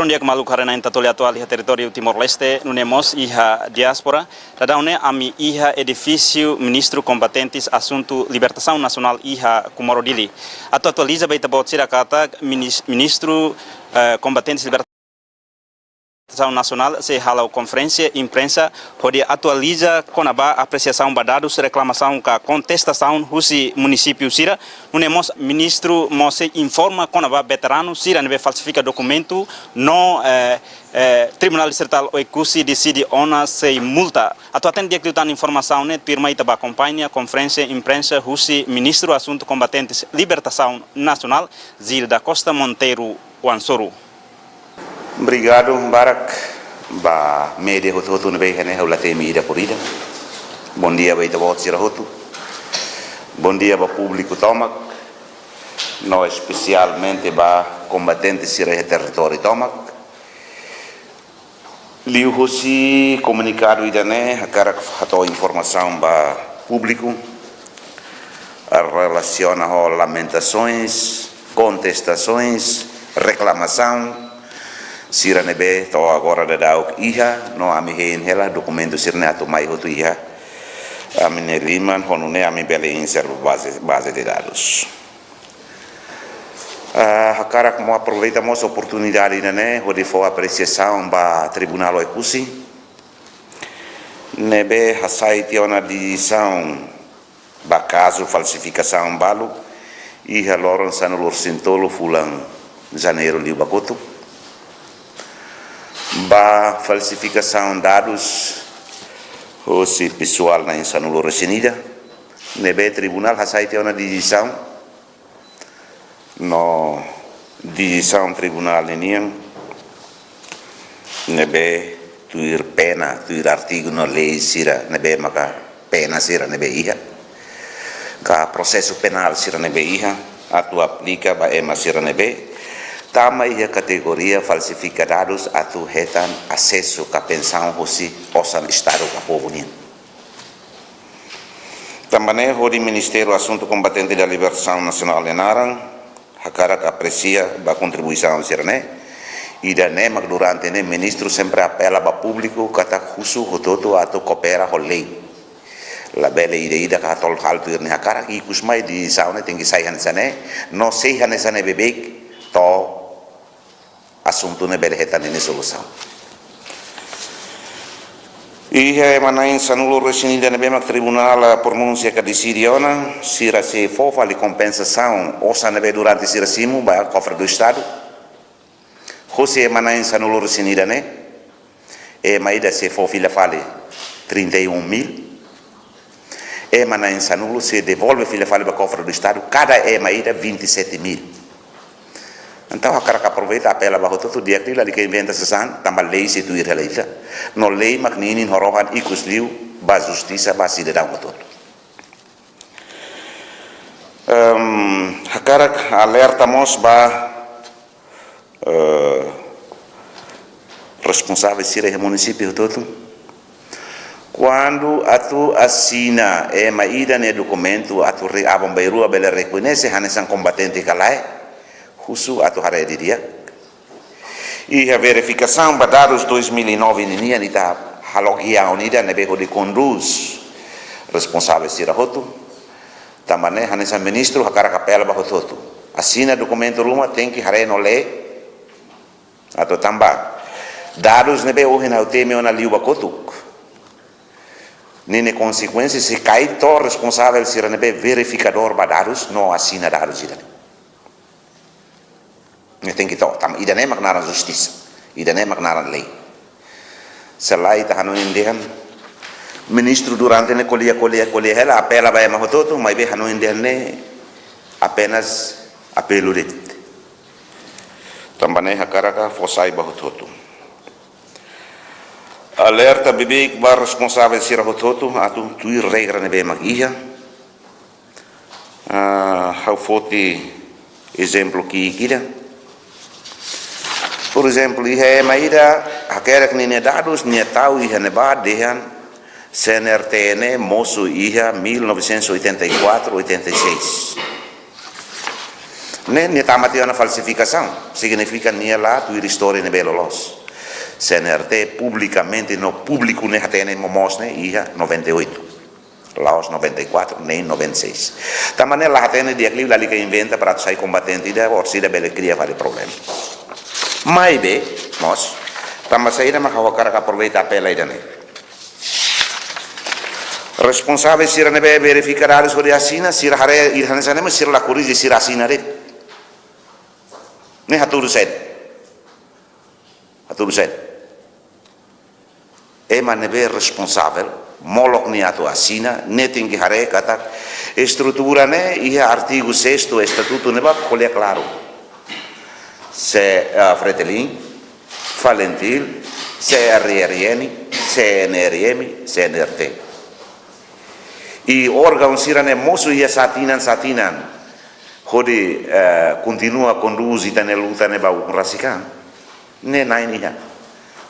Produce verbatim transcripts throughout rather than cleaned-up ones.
Di'ak, maluk haree-na'in Tatoli Atuál iha territóriu Timor-Leste, nune'e mós iha diáspora. Daudaun ne'e ami iha edifísiu Ministru kompetente asuntu libertasaun nasionál iha Comoro, Dili. Atu atualiza ba ita-boot sira katak minis-, Ministru, eh, kompetente libertasaun nasionál sei hala'o konferénsia imprensa hodi atualiza kona-ba apresiasaun ba dadus reklamasaun ka kontestasaun husi munisípiu sira. Nune'e mós ministru mós sei informa kona-ba veteranu sira ne'ebé falsifika dokumentu no, eh, eh, Tribunál Distritál Oekusi deside ona sei multa. Atu hatene di'ak liután informasaun ne'e, tuirmai ita bá akompaña konferénsia imprensa husi Ministru Asuntu Kombatentes Libertasaun Nasionál, Gil da Costa Monteiro Wansoru. Obrigadu barak ba média hotu-hotu ne'ebé iha ne'e, ha'u la temi ida por ida. Bondia ba ita-boot sira hotu. Bondia ba públiku tomak, no espesialmente ba kombatente sira iha territóriu tomak. Liuhusi komunikadu ida-ne'e, hakarak hato'o informasaun ba públiku relasiona ho lamentasoens, kontestasoens, reklamasaun sira ne'ebé to'o agora daudauk iha, no ami hein hela dokumentu sira-ne'e atu mai hotu iha ami-nia liman, ho nune'e ami bele inserta baze, baze de dadus. Ah, hakarak mós aproveita mós oportunidade ida-ne'e hodi fó apresiasaun ba Tribunál Oekusi ne'ebé hasai tiha ona desizaun ba kazu falsifikasaun balu iha loron sanulu-resin-tolu fulan Janeiru liubá kotuk, ba falsifikasaun dadus husi pesoál na'in sanulu-resin-ida, ne'ebé tribunál hasai tiha ona desizaun, no desizaun tribunál ninian ne'ebé tuir pena, tuir artigu no lei sira ne'ebé maka pena sira ne'ebé iha, ka prosesu penál sira ne'ebé iha, atu aplika ba ema sira ne'ebé tama iha kategoria falsifika dadus atu hetan asesu ka pensaun husi osan Estadu ka povu nian. Tanba ne'e hodi Ministériu Asuntu Kombatente da Libertasaun Nasionál nia naran, hakarak apresia ba kontribuisaun sira-ne'e. Ida-ne'e mak durante ne'e ministru sempre apela ba públiku katak husu hotu-hotu atu koopera ho lei. Labele ida-idak hato'o hal tuir nia hakarak, ikus mai desizaun ne'e tenke sai hanesan ne'e, no sei hanesan ne'e beibeik to'o asuntu ne'e bele hetan ninia solusaun. Iha ema na'in sanulu-resin-ida ne'ebé mak tribunál pronunsia ka deside ona, sira sei fó fali kompensasaun osan ne'ebé durante sira simu ba kofre do Estadu. Husi ema na'in sanulu-resin-ida ne'e, ema ida sei fó fila fali trinta e um mil. Ema na'in sanulu sei devolve fila fali ba kofre do Estadu, kada ema ida vinte e sete mil. Entaun, hakarak aproveita apela ba hotu-hotu di'ak liu, lalika inventa sasán, tanba lei sei tuir hela ita. No lei mak ninin ho rohan ikus liu ba justisa ba sidadaun hotu-hotu. Ehm, hakarak alerta mós ba, eh, responsavel sira iha munisípiu hotu-hotu. Kuandu atu asina ema ida nia dokumentu atu re-, aban-bainrua bele rekoñese hanesan kombatente ka lae, husu atu haree didi'ak. Iha verifikasaun ba dadus dois mil e nove ninian, ita halo giaun ida ne'ebé hodi kondús responsavel sira hotu. Tanba ne'e hanesan ministru hakarak apela ba hotu-hotu. Asina dokumentu ruma tenke haree no lee. Atu tanba dadus ne'ebé ohin ha'u temi ona liubá kotuk, ninia konsekuénsia sei kaer to'o responsavel sira ne'ebé verifikadór ba dadus no asina dadus ida-ne'e. Ne'e tenke to'o, tanba ida-ne'e mak naran justisa, ida-ne'e mak naran lei. Se lae ita hanoin dehan, ministru durante ne'e ko'alia, ko'alia, ko'alia hela, apela ba ema hotu-hotu, maibé hanoin dehan ne'e apenas apelu de'it. Tanba ne'e hakarak fó sai ba hotu-hotu. Alerta beibeik ba responsavel sira hotu-hotu atu tuir regra ne'ebé mak iha. Ah, ha'u foti ezemplu ki'ik ida. Por ezemplu, iha ema ida hakerek ninia dadus, nia tau iha ne'ebá dehan C N R T ne'e mosu iha mil novecentos e oitenta e quatro, oitenta e seis. Ne'e, nia tama tiha ona falsifikasaun, signifika nia la tuir istória ne'ebé loloos. C N R T publikamente no públiku ne'e hatene momoos ne'e iha noventa e oito. La'ós noventa e quatro, nem noventa e seis. Tanba ne'e la hatene di'ak liu, lalika inventa para atu sai kombatente ida, orsida bele kria fali problema. Maibé, mós, tanba saida mak ha'u hakarak aproveita apela ida-ne'e. Responsavel sira ne'ebé verifika dadus hodi asina, sira haree ida hanesan ne'e, mas sira la korrije, sira asina de'it. Ne'e hatudu saida? Hatudu saida? Ema ne'ebé responsavel, molok nia atu asina, ne'e tenke haree katak estrutura ne'e iha artigu sestu estatutu ne'ebá ko'alia klaru. Se, ah, Fretilin, Falintil, C R R N, C N R M, C N R T. I órgaun sira-ne'e mosu iha sá tinan, sá tinan, hodi, eh, kontinua kondús ita-nia luta ne'e ba ukun rasik an. Ne'e na'in iha.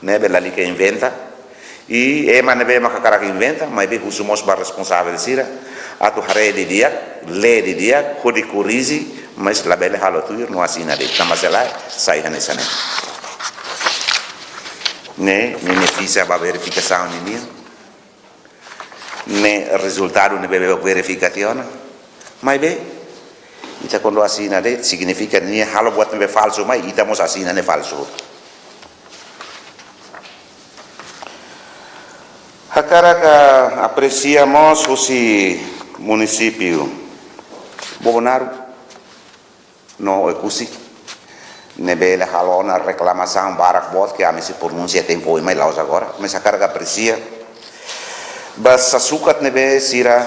Ne'ebé lalika inventa. I ema ne'ebé mak hakarak inventa, maibé husu mós ba responsavel sira atu haree didi'ak, lee didi'ak, hodi korrije, mas labele halo tuir no asina de'it. Tanba se lae, sai hanesan ne'e. Ne'e, ne'e, ne'e fixa ba verifikasaun ninian. Ne'e rezultadu ne'ebé verifika tiha ona. Maibé, ita kuandu asina de'it, signifika nia halo buat ne'ebé falsu, mai ita mós asina ne'e falsu. Hakarak apresia mós husi munisípiu Bobonaro no Oekusi, ne'ebé halo ona reklamasaun barak boot ke ami sei pronunsia tempu oin mai, la'ós agora, mas hakarak apresia ba sasukat ne'ebé sira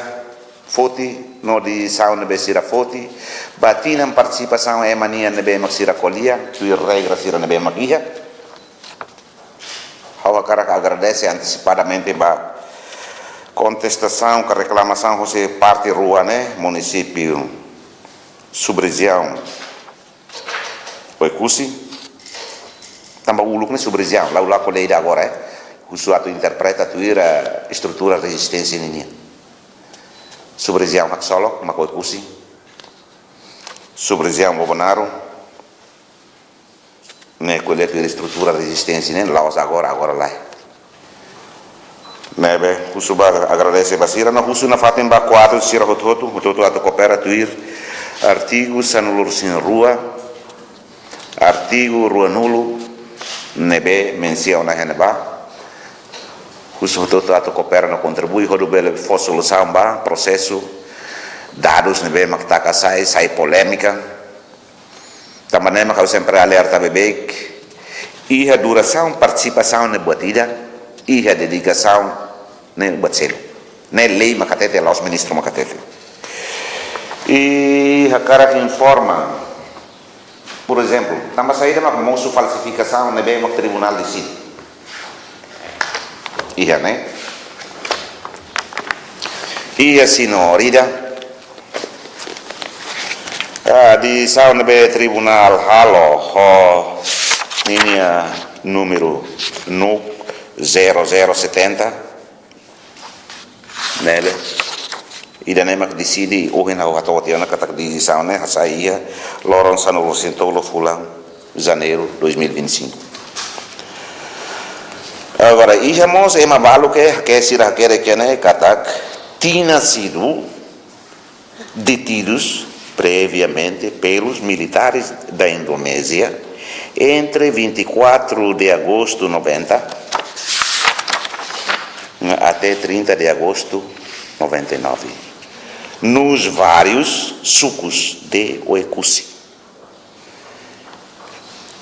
foti, no desizaun ne'ebé sira foti, ba tinan partisipasaun ema nian ne'ebé mak sira ko'alia, tuir regra sira ne'ebé mak iha. Ha'u hakarak agradese antesipadamente ba kontestasaun ka reklamasaun husi parte rua ne'e, munisípiu, subrejiaun Oekusi, tanba uluk ne'e subrejiaun, la'o la ko'alia ida agora, eh. Husu atu interpreta tuir, eh, estrutura rezisténsia ninian. Subrejiaun haksolok mak Oekusi, subrejiaun Bobonaro, ne'e ko'alia tuir estrutura rezisténsia ne'e, la'ós agora, agora lae. Ne'ebé, husu ba, agradese ba sira, no husu nafatin ba kuadru sira hotu-hotu, hotu-hotu atu koopera tuir artigu sanulu-resin-rua, artigu ruanulu, ne'ebé mensiona iha ne'ebá. Husu hotu-hotu atu koopera no kontribui, hodi bele fó solusaun ba prosesu dadus ne'ebé mak taka sai, sai polémika. Tanba ne'e mak ha'u sempre alerta beibeik, iha durasaun partisipasaun ne'e buat ida, iha dedikasaun ne'e buat seluk. Ne'e lei mak hatete, la'ós ministru mak hatete. I hakarak informa, por ezemplu, tanba saida mak mosu falsifikasaun ne'ebé mak tribunál deside. Iha ne'e. Iha sinórida. Ah, desizaun ne'ebé tribunál halo ho ninia númeru NUC zero zero setenta. Ne'ebé ida-ne'e mak deside, ohin ha'u hato'o tiha ona katak desizaun ne'e hasai iha loron sanulu-resin-tolu fulan Janeiru dois mil e vinte e cinco. Agora, iha mós ema balu ke, ke sira hakerek iha ne'e katak tinha sido detidos previamente pelos militares da Indonésia entre vinte e quatro de agosto noventa até trinta de agosto noventa e nove, nos vários sucos de Oekusi,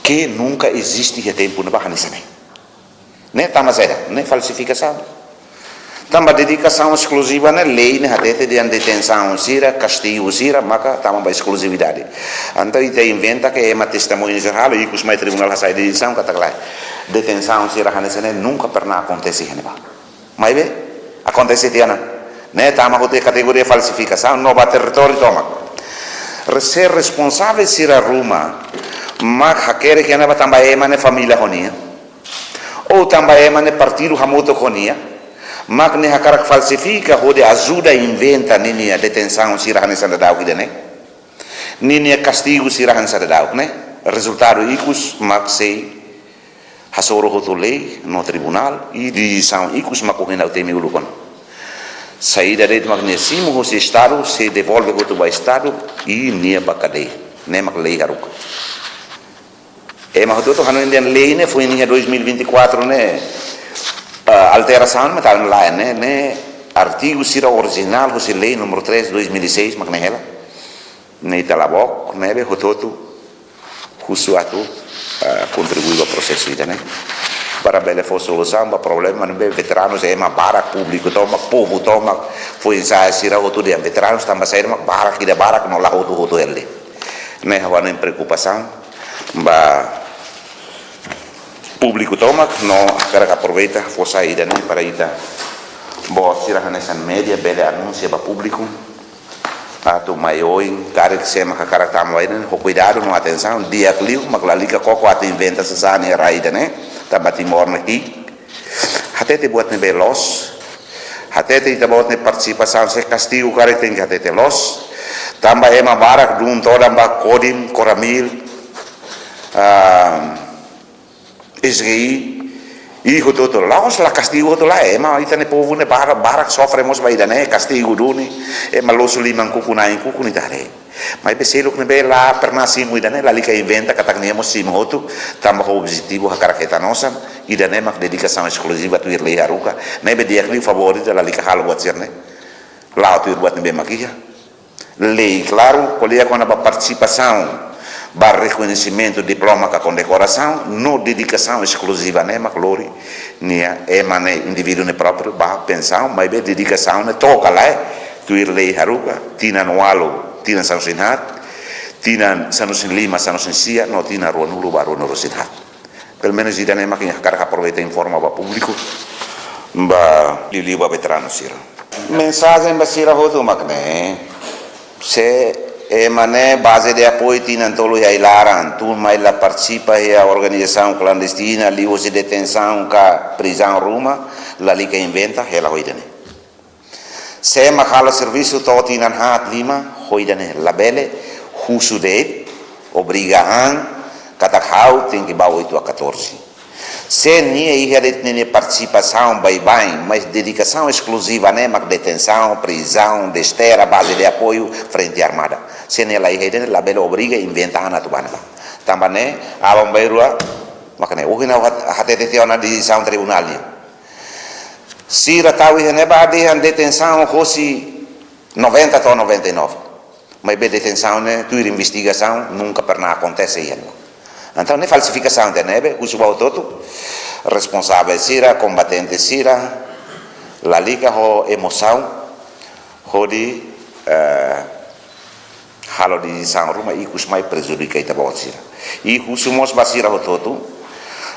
que nunca existe iha tempu ne'ebá hanesan ne'e. Ne'e tanba saida? Ne'e falsifikasaun. Tanba dedikasaun eskluziva ne'e lei ne'e hatete dehan detensaun sira, kastigu sira, maka tama ba eskluzividade. Entaun ita inventa ke ema testemuña sira halo, ikus mai tribunál hasai desizaun katak lae, detensaun sira hanesan ne'e nunka pernah akontese iha ne'ebá. Maibé akontese tiha ona. Ne'e tama hotu iha kategoria falsifikasaun no ba territóriu tomak. Re-, se responsavel sira ruma mak hakerek iha ne'ebá tanba ema ne'e família ho nia, ou tanba ema ne'e partidu hamutuk ho nia, mak nia hakarak falsifika hodi ajuda inventa ninia detensaun sira hanesan daudaun ida-ne'e. Ninia kastigu sira hanesan dadauk ne'e. Rezultadu ikus mak sei hasoru hotu lei no tribunál, i desizaun ikus mak ohin ha'u temi uluk ona. Saida de'it mak nia simu hosi Estadu, sei devolve hotu ba Estadu, i nia ba kadeia. Ne'e mak lei haruka. Ema hotu-hotu hanoin dehan lei ne'e foin iha dois mil e vinte e quatro ne'e, ah, alterasaun, mas ita haree ne'e, ne'e artigu sira orijinál hosi lei número três dois mil e seis mak ne'e hela. Ne'e ita la book, ne'ebé hotu-hotu husu atu, ah, kontribui ba prosesu ida-ne'e. Para bele fó solusaun ba problema ne'ebé veteranus, ema barak, públiku tomak, povu tomak, foin-sa'e sira hotu dehan veteranus tanba saida mak barak, ida barak no la hotu-hotu hela. Ne'e ha'u-nia preokupasaun ba públiku tomak, no hakarak aproveita fó sai ida-ne'e para ita-boot sira hanesan média bele anunsia ba públiku. Atu mai oin, karik sé mak hakarak tama ba ida-ne'e, ho kuidadu no atensaun, di'ak liu, mak lalika koko atu inventa sasán iha rai ida-ne'e, tanba Timor ne'e ki'ik. Hatete buat ne'ebé loos, hatete ita-boot nia partisipasaun, se kastigu karik tenke hatete loos. Tanba ema barak dun todan ba Kodim, Koramil, ah, S G I, i hotu-hotu. La'ós la kastigu hotu lae, ema ita-nia povu ne'e barak, barak sofre mós ba ida-ne'e, kastigu duni, ema losu liman kuku, na'in kuku, ita haree. Maibé seluk ne'ebé la pernah simu ida-ne'e, lalika inventa katak nia mós simu hotu, tanba ho objetivu hakarak hetan osan, ida-ne'e mak dedikasaun eskluziva tuir lei haruka, ne'ebé di'ak liu, favór ida, lalika halo buat sira-ne'e. La'o tuir buat ne'ebé mak iha. Lei klaru, ko'alia kona-ba partisipasaun ba rekoñesimentu diploma ka kondekorasaun, no dedikasaun eskluziva ne'e mak lori nia, ema ne'e, indivíduu ne'e própriu ba pensaun, maibé dedikasaun ne'e toka lae, tuir lei haruka, tinan ualu, tinan sanulu-resin-haat, tinan sanulu-resin-lima, sanulu-resin-sia, no tinan ruanulu ba ruanulu-resin-haat. Pelumenus ida-ne'e mak ha'u hakarak aproveita informa ba públiku, ba liuliu ba veteranu sira. Mensajen ba sira hotu mak ne'e, se ema ne'e baze de apoiu tinan tolu iha ai-laran, tun mai la partisipa iha organizasaun klandestina, liuhosi detensaun ka prizaun ruma, lalika inventa, hela ho ida-ne'e. Se ema halo servisu to'o tinan haat, lima, ho ida-ne'e, labele husu de'it, obriga an, katak ha'u tenke ba oitu a katorze. Se nia iha de'it ninia partisipasaun baibain, mas dedikasaun eskluziva ne'e mak detensaun, prizaun, destera, baze de apoiu, frente armada. Se nia la iha ida-ne'e, labele obriga, inventa an atu ba ne'ebá. Tanba ne'e, aban-bainrua, mak ne'e, ohin ha'u hat-, hatete tiha ona desizaun tribunál nian. Sira tau iha ne'ebá dehan detensaun hosi noventa to'o noventa e nove. Maibé detensaun ne'e, tuir investigasaun, nunka pernah akontese iha ne'ebá. Entaun ne'e falsifikasaun ida-ne'ebé, husu ba hotu-hotu, responsavel sira, kombatente sira, lalika ho emosaun, hodi, eh, halo desizaun ruma ikus mai prejudika ita-boot sira. I husu mós ba sira hotu-hotu,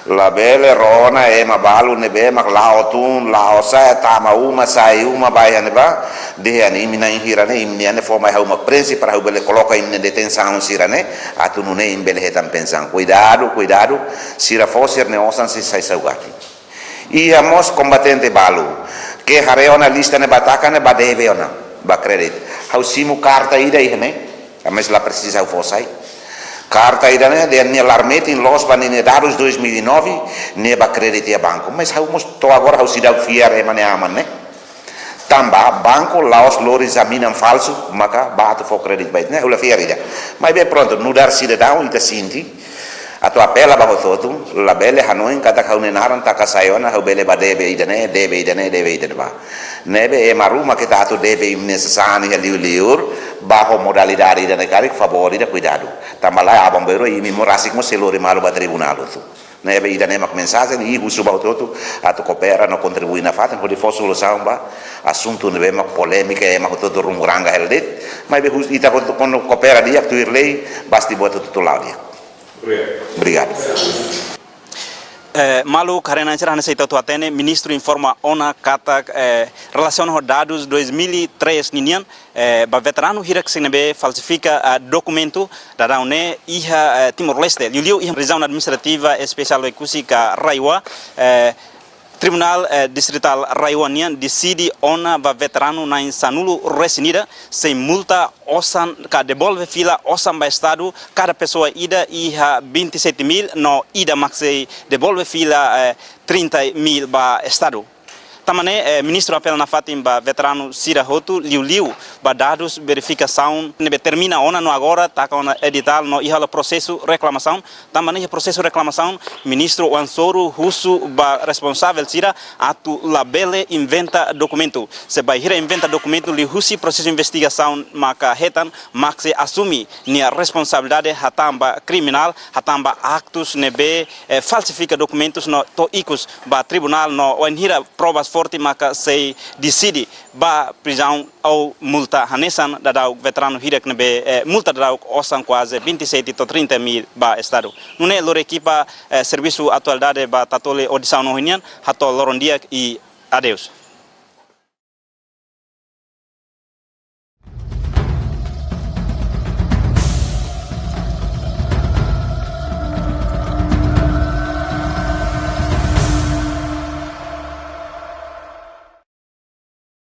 labele rona ema balu ne'ebé mak la'o tun, la'o sa'e, tama uma, sai uma, ba iha ne'ebá, dehan imi na'in hira ne'e, imi-nian ne'e fó mai ha'u mak prenxe para ha'u bele koloka imi-nia detensaun sira-ne'e, atu nune'e imi bele hetan pensaun. Kuidadu, kuidadu, sira fó sira-nia osan sei sai saugati. Iha mós kombatente balu, ke haree ona lista ne'e ba taka ne'e ba debe ona, ba kredit. Ha'u simu karta ida iha ne'e, mas la presiza ha'u fó sai. Karta ida-ne'e dehan nia lar metin loos ba ninia dadus dois mil e nove, nia ba kredit iha banku. Mas ha'u mós to'o agora ha'u seidauk fiar ema ne'e aman ne'e. Tanba banku la'ós lori jaminan falsu, maka ba atu fó kredit ba ita-nia, ha'u la fiar ida. Maibé prontu, nu'udar sidadaun ita sente, atu apela ba hotu-hotu, labele hanoin katak ha'u-nia naran taka sai ona, ha'u bele ba debe ida-ne'e, debe ida-ne'e, debe ida-ne'ebá. Ne'ebé ema ruma ke ita atu debe imi-nia sasán iha liur-liur, ba ho modalidade ida-ne'e karik, favór ida, kuidadu. Tanba lae aban-bainrua imi mós rasik mós sei lori malu ba tribunál hotu. Ne'ebé ida-ne'e mak mensajen, i husu ba hotu-hotu atu koopera no kontribui nafatin hodi fó solusaun ba asuntu ne'ebé mak polémika, ema hotu-hotu rungu-ranga hela de'it. Maibé husu ita hotu kuandu koopera di'ak tuir lei, basti buat hotu-hotu la'o di'ak. Obrigadu. Eh, maluk, haree-na'in sira, hanesan ita hotu hatene, ministru informa ona katak, eh, relasiona ho dadus dois mil e três ninian, eh, ba veteranu hirak-ne'ebé falsifika, ah, dokumentu daudaun ne'e iha, eh, Timor-Leste, liuliu iha Rejiaun Administrativa Espesiál Oekusi ka RAEOA, eh, Tribunál, eh, Distritál RAEOA nian deside ona ba veteranu na'in sanulu-resin-ida sei multa osan ka devolve fila osan ba Estadu kada pesoa ida iha vinte e sete mil no ida mak sei devolve fila, eh, trinta mil ba Estadu. Tanba ne'e, eh, Ministru apela nafatin ba veteranu sira hotu liuliu ba dadus verifikasaun ne'ebé termina ona no agora taka ona editál no iha halo prosesu reklamasaun. Tanba ne'e iha prosesu reklamasaun, Ministru Oan Soru husu ba responsavel sira atu labele inventa dokumentu. Se bainhira inventa dokumentu liuhusi prosesu investigasaun maka hetan, mak sei asume nia responsabilidade hatán ba kriminál, hatán ba aktus ne'ebé, eh, falsifika dokumentus no to'o ikus ba tribunál no wainhira provas forte maka sei deside ba prizaun ou multa hanesan daudaun veteranu hirak ne'ebé, eh, multa daudaun osan kuaze vinte e sete to'o trinta mil ba Estadu. Nune'e lori ekipa, eh, servisu atualidade ba Tatoli odisaun ohin nian, hato'o loron di'ak i adeus.